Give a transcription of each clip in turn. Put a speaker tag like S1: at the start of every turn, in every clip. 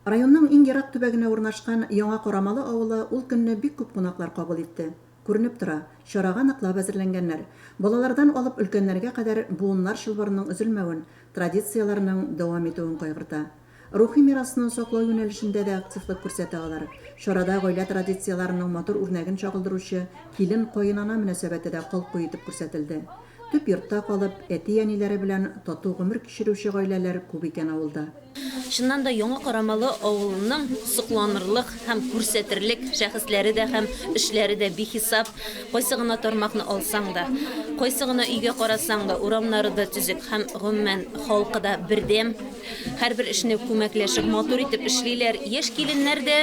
S1: Районның иң ерак төбәгенә урнашкан Яңа Карамалы авылы ул көнне бик күп кунаклар кабул итте. Күренеп тора, чарага ныклап әзерләнгәннәр. Балалардан алып өлкәннәргә кадәр буыннар чылбырының өзелмәвен, традицияләрнең дәвам итүен кайгырта. Рухи мирасны саклау юнәлешендә дә активлык күрсәтә алар. Чарада гаилә традицияләренең матур үрнәген чагылдыручы килен-каенана мөнәсәбәте дә калку итеп күрсәтелде. Төп йортта калып, әти-әниләре белән тату гомер кичерүче гаиләләр күп икән авылда.
S2: Чыннан да, Яңа Карамалы авылының сокланырлык һәм күрсәтерлек шәхесләре дә һәм эшләре дә бихисап. Кайсы гына тармакны алсаң да, кайсы гына өйгә карасаң да, урамнары да төзек һәм, гомумән, халкы да бердәм. Һәрбер эшне күмәкләшеп, матур итеп эшлиләр. Яшь киленнәр дә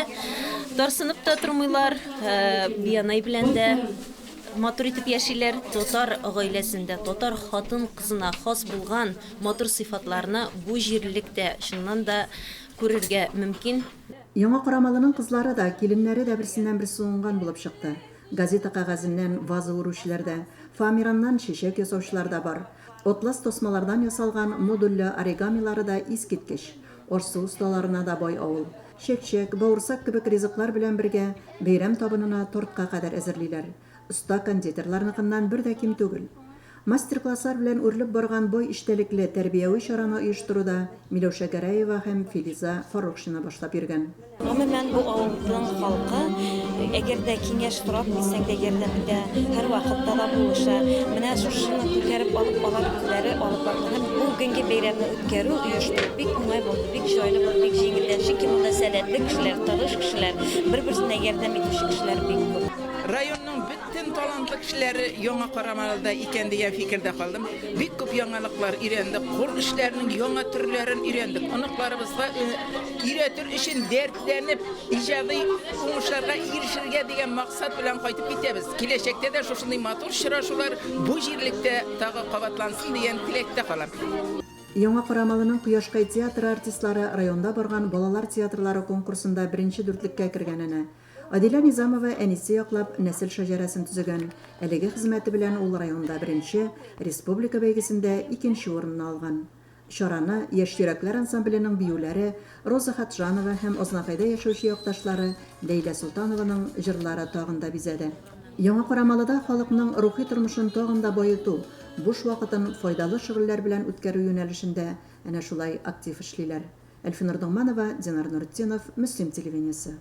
S2: тарсынып та тормыйлар, бианай белән дә матур итеп яшиләр. Татар гаиләсендә татар хатын-кызына хас булган Матур сыйфатларны бу җирлектә чыннан да күрергә мөмкин.
S1: Яңа Карамалының кызлары да, киленнәре дә берсеннән-берсе уңган булып чыкты. Газета кәгазеннән ваза үрүчеләр дә, фоамираннан чәчәк ясаучылар да бар. Атлас тасмалардан ясалган модульле оригамилары да искиткеч. Аш-су осталарына да бай авыл. Чәкчәк, бавырсак кебек ризыклар белән бергә, бәйрәм табынына тортка кадәр әзерлиләр. Оста кондитерларныкыннан бер дә ким түгел. Мастер-класслар белән үрелеп барган бай эчтәлекле тәрбияви чараны оештыруда Миләүшә Гәрәева һәм Филиза Фаррухшина башлап йөргән.
S3: Гомумән, бу авылның халкы, әгәр дә киңәш сорап килсәң дә ярдәм итә, һәрвакытта да булыша. Менә шушыны күтәреп алып, алар үзләре алып барды. Һәм бүгенге бәйрәмне үткәрү, оештыру бик уңай булды, бик җайлы булды, бик җиңелдән. Чөнки монда сәләтле кешеләр, тырыш кешеләр, бер-берсенә ярдәм итүче кешеләр бик күп.
S4: Районның бөтен талантлы кешеләре Яңа Карамалыда икән дигән фикердә калдым. Бик күп яңалыклар өйрәндек, кул эшләренең яңа төрләрен өйрәндек. Оныкларыбызга өйрәтер өчен дәртләнеп, иҗади уңышларга ирешергә дигән максат белән кайтып китәбез. Киләчәктә дә шушындый матур очрашулар бу җирлектә тагы кабатлансын дигән теләктә калам.
S1: Яңа Карамалының Кояшкай театры артистлары районда барган балалар театрлары конкурсында беренче дүртлеккә кергән әнә. Адилә Низамова әнисе яклап нәсел шәҗәрәсен төзегән, әлеге хезмәте белән ул районда беренче, республика бәйгесендә икенче урынны алган. Чараны Яшь йөрәкләр ансамбленең биюләре, Роза Хатжанова һәм Азнакайда яшәүче якташлары Ләйлә Солтанованың җырлары тагын да бизәде. Яңа Карамалыда халыкның рухи тормышын тагын да баету, буш вакытын файдалы шөгыльләр белән үткәрү юнәлешендә әнә шулай актив эшлиләр. Әлфинур Ногманова, Динар Нуретдинов, Мөслим телевидениесе.